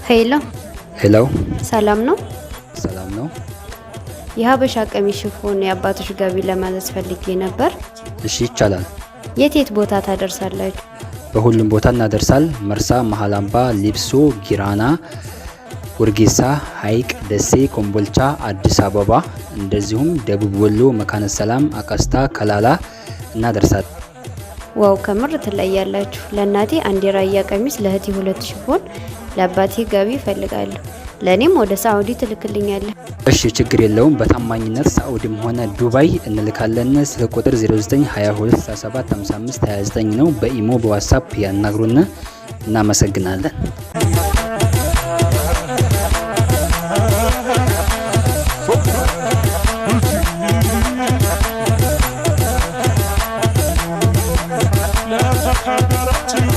ሄሎ። ሄሎ። ሰላም ነው? ሰላም ነው። የሀበሻ ቀሚስ ሽፎን የአባቶች ጋቢ ለማዘዝ ፈልጌ ነበር። እሺ፣ ይቻላል። የት የት ቦታ ታደርሳላችሁ? በሁሉም ቦታ እናደርሳል። መርሳ፣ መሀል አምባ፣ ሊብሶ፣ ጊራና፣ ውርጌሳ፣ ሀይቅ፣ ደሴ፣ ኮምቦልቻ፣ አዲስ አበባ እንደዚሁም ደቡብ ወሎ፣ መካነ ሰላም፣ አቀስታ፣ ከላላ እናደርሳል። Wow፣ ከምር ትለያላችሁ። ለእናቴ አንድ የራያ ቀሚስ፣ ለእህቴ ሁለት ሽፎን፣ ለአባቴ ጋቢ እፈልጋለሁ። ለእኔም ወደ ሳዑዲ ትልክልኛለህ? እሺ፣ ችግር የለውም። በታማኝነት ሳዑዲም ሆነ ዱባይ እንልካለን። ስልክ ቁጥር 0922675529 ነው። በኢሞ፣ በዋትሳፕ ያናግሩን። እናመሰግናለን። لا.